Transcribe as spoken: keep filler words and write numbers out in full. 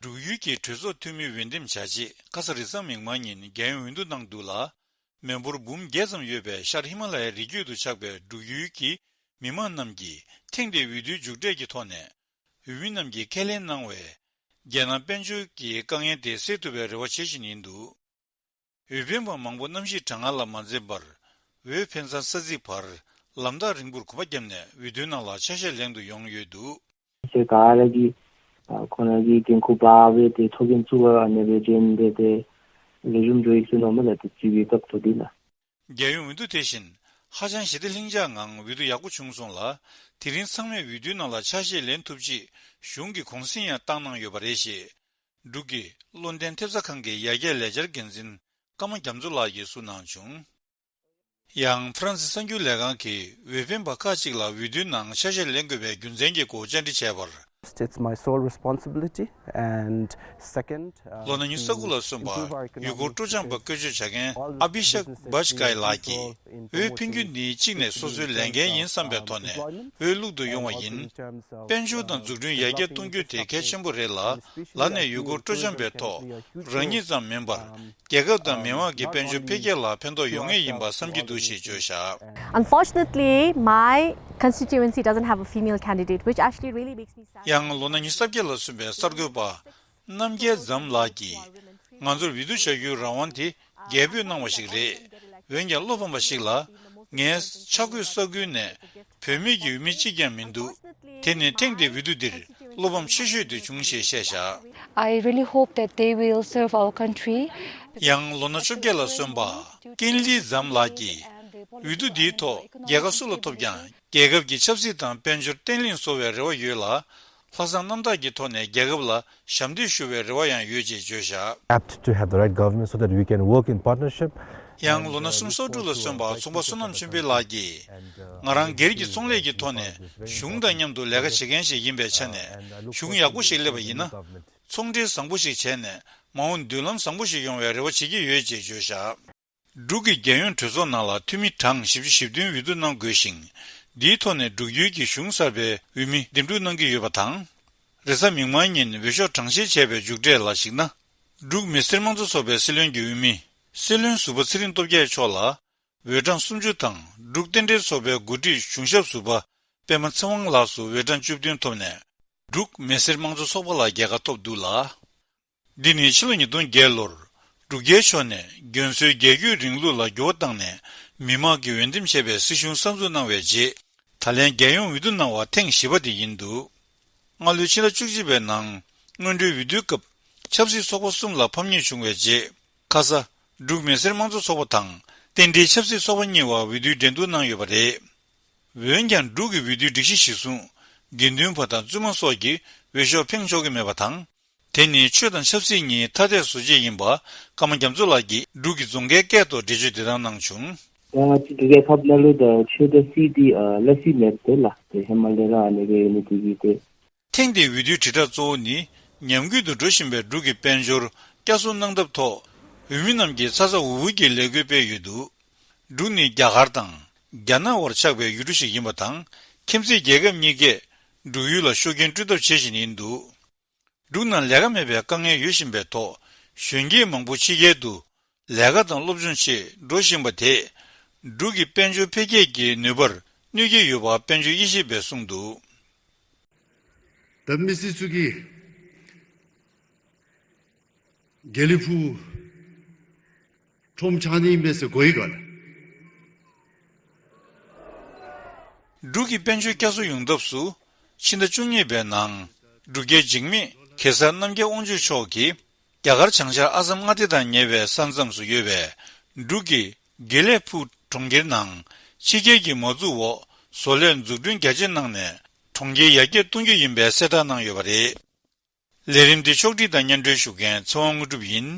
འབྲུག་ཡུལ་གྱི་གྲོས་ཚོགས་འཐུས་མི་འོས་འདེམས་བྱ་ཆེད་ཁ་ས་རེས་གཟའ་མིག་དམར་ཉིན་རྒྱལ་ཡོངས་འོས་བསྡུ་གནང་འདུག་ལ། མི་འབོར་འབུམ་བརྒྱད་ཙམ་ཡོད་པའི་ཤར་ཧི་མ་ལ་ཡའི་རི་རྒྱུད་དུ་ཆགས་པའི་འབྲུག་ཡུལ་གྱི་མི་མང་རྣམས་ཀྱིས་ཐེངས་འདིའི་འོས་བསྡུའི་མཇུག་འབྲས་ཀྱི་ཐོག་ནས། འོས་མི་རྣམས་ཀྱིས་ཁས་ལེན་གནང་བའི་རྒྱལ་ནང་དཔལ་འབྱོར་གྱི་དཀའ་ངལ་དེ་སེལ་ཐུབ་པའི་རེ་བ་བྱེད་བཞིན་ཡིན་འདུག་འོས་འཕེན་པ་མང་པོ་གནམ་གཤིས་གྲང་ངར་ལ་མ་འཛེམས་པར། འོས་འཕེན་ས་ས་ཚིགས་བར་ལམ་ཐག་རིང་པོར་གོམ་པ་བརྒྱབ་ནས་འོས་བསྡུའི་ནང་ལ་ཆ་ཤས་ལེན་དུ་ཡོང་ཡོད་འདུག་སེ་ག་ཨ་ར་གི་ཁོ་རང་གི་འགན་ཁུར་འབག་བས་དེ་ཐོག་རྒྱན་བཙུགས་པ་ཨ་ནེ་བེ་ཅན་དེ་དེ་ལས་རིམ་འགྲོ་ཡིག་སུ་ནོར་མ་ལ་དེ་བརྩིས་པའི་སྐབས་དོ་དེ་ལ། རྒྱལ་ཡོངས་འོས་བསྡུ་དེ་བཞིན་ཧ་ཅང་ཞི་བདེ་ལྷིང་འཇགས་ངང་འོས་བསྡུ་ཡག་པོ་བྱུང་སོང་ལ། དེ་རིང་ཚང་མས་འོས་བསྡུའི་ནང་ལ་ཆ་ཤས་ལེན་ཐུབ་ཆེད་གཞུང་གིས་གུང་སེང་ཡང་བཏང་གནང་ཡོད་པ་རེད་ཞེས། འབྲུག་གི་བློ་ལྡན་ཐེབས་རྩ་ཁང་གི་ཡར་རྒྱས་ལས་འཆར་འགན་འཛིན་ཀརྨ་རྒྱ་མཚོ་ལགས་ཀྱིས་གསུངས་གནང་བྱུང་། ཡང་ཧྥ་རན་སི་གསར་འགྱུར་ལས་ཁང་གིས་འོས་འཕེན་པ་ཁག་ཅིག་ལ་འོས་བསྡུའི་ནང་ཆ་ཤས་ལེན་དགོས་པའི་རྒྱུ་མཚན་གྱི་སྐོར་བཅར་འདྲི་བྱས་པར། It's my sole responsibility and second, uh, ལོ་ན་ཉི་ཤུ་རྩ་དགུ་ལ་སོན་པ་ཡུལ་སྐོར་སྤྲོ་འཆམ་པ་བཀོལ་སྤྱོད་བྱ་མཁན་ཨ་བྷི་ཤག་བྷཇ་ཀའི་ལགས་ཀྱིས་འོས་འཕེན་རྒྱུ་ནི་གཅིག་ནས་སོ་སོའི་ལས་འགན་ཡིན་བསམ་པའི་ཐོག་ནས་འོས་བླུག་ཏུ་ཡོང་བ་ཡིན། དཔལ་འབྱོར་དང་འཛུགས་སྐྲུན་ཡར་རྒྱས་གཏོང་རྒྱུ་དེ་གལ་ཆེན་པོ་རེད་ལ། ལར་ནས་ཡུལ་སྐོར་སྤྲོ་འཆམ་པའི་ཐོག་རང་ཉིད་ཙམ་མིན་པར། རྒྱལ་ཁབ་དང་མི་དམངས་ཀྱི་དཔལ་འབྱོར་འཕེལ་རྒྱས་ལ་ཕན་ཐོགས་ཡོང་ངེས་ཡིན་པ་བསམ་གྱི་འདུག་ཞེས་བརྗོད་བཞག Unfortunately, my constituency doesn't have a female candidate, which actually really makes me sad. ཡང་ལོ་ན་ཉི་ཤུ་རྩ་བརྒྱད་ལ་སོན་པའི་གསར་འགོད་པ་རྣམ་རྒྱལ་འཛམ་ལགས་ཀྱིས། ང་ཚོར་འོས་བསྡུ་བྱ་རྒྱུའི་རང་དབང་དེ་རྒྱལ་པོས་གནང་བ་ཞིག་རེད། འོན་ཀྱང་བློ་ཕམ་པ་ཞིག་ལ། ངའི་ཆ་བགོས་ས་ཁུལ་ནས་བུད་མེད་ཀྱི་འོས་མི་གཅིག་ཀྱང་མི་འདུག་དེ་ནི་ཐེངས་འདིའི་འོས་བསྡུ་འདིར་བློ་ཕམ་ཆེ་ཤོས་དེ་བྱུང་ཞེས་བཤད་བཞག I really hope that they will serve our country. ཡང་ལོ་ན་བཅོ་བརྒྱད་ལ་སོན་པ་ཀིན་ལི་འཛམ་ལགས་ཀྱིས། འོས་བསྡུ་འདིའི་ཐོག་རྒྱལ་ཁ་སུ་ལ་ཐོབ་ཀྱང་རྒྱལ་ཁབ་ཀྱི་ཆབ་སྲིད་དང་དཔལ་འབྱོར་བརྟན་ལྷིང་བཟོ་བའི་རེ་བ་ཡོད་ལ། ལྷག་བསམ་རྣམ་དག་གི་ཐོག་ནས་རྒྱལ་ཁབ་ལ་ཞབས་འདེགས་ཞུ་བའི་རེ་བ་ཡང་ཡོད་ཅེས་བརྗོད་བཞག apt to have the right government so that we can work in partnership. ཡང་ལོ་ན་སུམ་ཅུ་སོ་དྲུག་ལ་སོན་པ་ཚོང་པ་བསོད་ནམས་ཆོས་འཕེལ་ལགས་ཀྱིས། ང་རང་སྒེར་གྱི་ཚོང་ལས་ཀྱི་ཐོག་ནས་གཞུང་དང་མཉམ་དུ་ལས་ཀ་བྱེད་མཁན་ཞིག་ཡིན་པའི་ཆ་ནས་གཞུང་ཡག་པོ་ཞིག་སླེབས་པ་ཡིན་ན། ཚོང་འབྲེལ་བཟང་པོ་ཞིག་བྱས་ནས་མ་འོངས་མདུན་ལམ་བཟང་པོ་ཞིག་ཡོང་བའི་རེ་བ་བྱེད་ཀྱི་ཡོད་ཅེས་བརྗོད་བཞག་འབྲུག་གི་རྒྱལ་ཡོངས་གྲོས་ཚོགས་ནང་ལ་འཐུས་མི་གྲངས་བཞི་བཅུ་ཞེ་བདུན་འོས་བསྡུ་གནང་དགོས་ཤིང་། འདིའི་ཐོག་ནས་འབྲུག་ཡུལ་གྱི་གཞུང་གསར་པའི་འོས་མི་འདེམས་སྒྲུག་གནང་གི་ཡོད་པ་དང་། རེས་གཟའ་མིག་དམར་ཉིན་འོས་ཤོག་གྲངས་བཤེར་བྱས་པའི་མཇུག་འབྲས་ལ་གཞིགས་ན། འབྲུག་མི་སེར་དམངས་གཙོ་ཚོགས་པའི་སྲིད་བློན་གྱི་འོས་མི་སྲིད་བློན་ཟུར་པ་ཚེ་རིང་སྟོབས་རྒྱས་མཆོག་ལ་འོས་གྲངས་སུམ་ཅུ་དང་འབྲུག་རྟེན་འབྲེལ་ཚོགས་པའི་འགོ་ཁྲིད་གཞུང་ཞབས་ཟུར་པ་པད་མ་ཚེ་དབང་ལགས་སུ་འོས་གྲངས་བཅུ་བདུན་ཐོབ་ནས་འབྲུག་མི་སེར་དམངས་གཙོ་ཚོགས་པ་ལ་རྒྱལ་ཁ་ཐོབ་འདུག་ལ། འདི་ནི་ཕྱི་ལོ་ཉིས་སྟོང་བརྒྱད་ལོར་འབྲུག་རྒྱལ་མཆོག་ནས་རྒྱུན་སྲོལ་རྒྱལ་བརྒྱུད་རིང་ལུགས་ལ་འགྱུར་བ་བཏང་ནས་མི་དམངས་ཀྱིས་འོས་འདེམས་བྱས་པའི་སྲིད་གཞུང་གསར་འཛུགས་གནང་བའི་རྗེས། ད་ལན་རྒྱལ་ཡོངས་འོས་བསྡུ་གནང་བ་ཐེངས་བཞི་པ་དེ་ཡིན་འདུག་སྔ་ལོའི་ཕྱི་ཟླ་བཅུ་གཅིག་པའི་ནང་སྔོན་འགྲོའི་འོས་བསྡུའི་སྐབས་ཆབ་སྲིད་ཚོགས་པ་གསུམ་ལ་ཕམ་ཉེས་བྱུང་བའི་རྗེས། ཁ་ས་འབྲུག་མི་སེར་དམངས་གཙོ་ཚོགས་པ་དང་རྟེན་འབྲེལ་ཆབ་སྲིད་ཚོགས་པ་གཉིས་བར་འོས་བསྡུའི་འགྲན་བསྡུར་གནང་ཡོད་པ་རེད། འོན་ཀྱང་འབྲུག་གི་འོས་བསྡུའི་སྒྲིག་གཞི་གཞིར་བཟུང་། དགེ་འདུན་པ་དང་བཙུན་མ་སོགས་ཀྱིས་འོས་ཤོག་འཕེན་ཆོག་གི་མེད་པ་དང་། དེ་ནི་ཆོས་དང་ཆབ་སྲིད་གཉིས་ཐ་དད་བཟོ་བྱེད་ཡིན་པ་ཀརྨ་རྒྱ་མཚོ་ལགས་ཀྱིས་འབྲུག་གི་རྫོང་ཁའི་སྐད་ཐོག་འགྲེལ་བརྗོད་འདི་ལྟར་གནང་བྱུང་། ཡང་ང་ཚོ་འབྲུག་རྒྱལ་ཁབ་ནང་ལོགས་དང་ཆོས་དང་སྲིད་དེ་ཨ་སླ་བསྲེ་མེད་དེ་ལ་དེ་ཧེ་མ་ལས་རང་ཨ་ནེ་གི་ཡིན་ནི་དེ་གི་དེ། ཐེངས་འདིའི་འོས་བསྡུའི་དྲིལ་བསྒྲགས་གཙོ་བོ་ནི་ཉམས་རྒུད་དུ་འགྲོ་བཞིན་པའི་འབྲུག་གི་དཔལ་འབྱོར་བསྐྱར་གསོ་གནང་ཐབས་ཐོག་འོས་མི་རྣམས་ཀྱིས་ཚ་ཚ་འུར་འུར་གྱིས་ལས་འགུལ་སྤེལ་ཡོད་འདུག་འབྲུག་ནི་རྒྱ་གར་དང་རྒྱ་ནག་དབར་ཆགས་པའི་ཡུལ་གྲུ་ཞིག་ཡིན་པ་དང་། ཁྱིམ་མཚེས་རྒྱལ་ཁབ་གཉིས་ཀས་འབྲུག་ཡུལ་ལ་ཤུགས་རྐྱེན་སྤྲོད་ཐབས་བྱེད་བཞིན་ཡིན་འདུག་འབྲུག་ནང་ལས་ཀ་མེད་པའི་དཀའ་ངལ་ཡོད་བཞིན་པའི་ཐོག་གཞོན་སྐྱེས་མང་པོ་ཕྱི་རྒྱལ་དུ་ལས་ཀ་དང་སློབ་སྦྱོང་ཆེད་འགྲོ་བཞིན་པ་དེས་འབྲུག་གི་དཔལ་འབྱོར་འཕེལ་རྒྱས་ཀྱི་ནུས་པར་གནོད་ཀྱི་ཡོད་པ་དཔལ་འབྱོར་དབྱེ་ཞིབ་པས་གསུངས་འདུག་ད་མི་སེར་ཚོ་གིས་དགེ་ལེགས་ཕུག་ཁྲོམ་ཆགས་ནི་མེད་ཟེར་གོ་ཡི་ག་ལ། འབྲུག་གི་དཔལ་འབྱོར་བསྐྱར་གསོ་ཡོང་ཐབས་སུ་ཕྱི་ཟླ་བཅུ་གཉིས་པའི་ནང་འབྲུག་རྒྱལ་འཇིགས་མེད་གེ་སར་རྣམ་རྒྱལ་དབང་ཕྱུག་མཆོག་གིས་རྒྱ་གར་བྱང་ཤར་ཨ་སམ་མངའ་སྡེ་དང་ཉེ་བའི་ས་མཚམས་སུ་ཡོད་པའི་འབྲུག་གི་དགེ་ལེགས་ཕུག་གྲོང་ཁྱེར་ནང་ཕྱི་རྒྱལ་གྱི་མ་འཛུགས་འོག་བཟོ་ལས་འཛུགས་སྐྲུན་རྒྱ་ཆེ་གནང་ནས་གྲོང་ཁྱེར་ཡར་རྒྱས་གཏོང་རྒྱུ་ཡིན་པའི་གསལ་བསྒྲགས་གནང་ཡོད་པ་རེད། ལས་རིམ་འདི་ཕྱོགས་སྒྲིག་དང་སྙན་སྒྲོན་ཞུ་མཁན་ཚེ་དབང་དངོས་གྲུབ་ཡིན།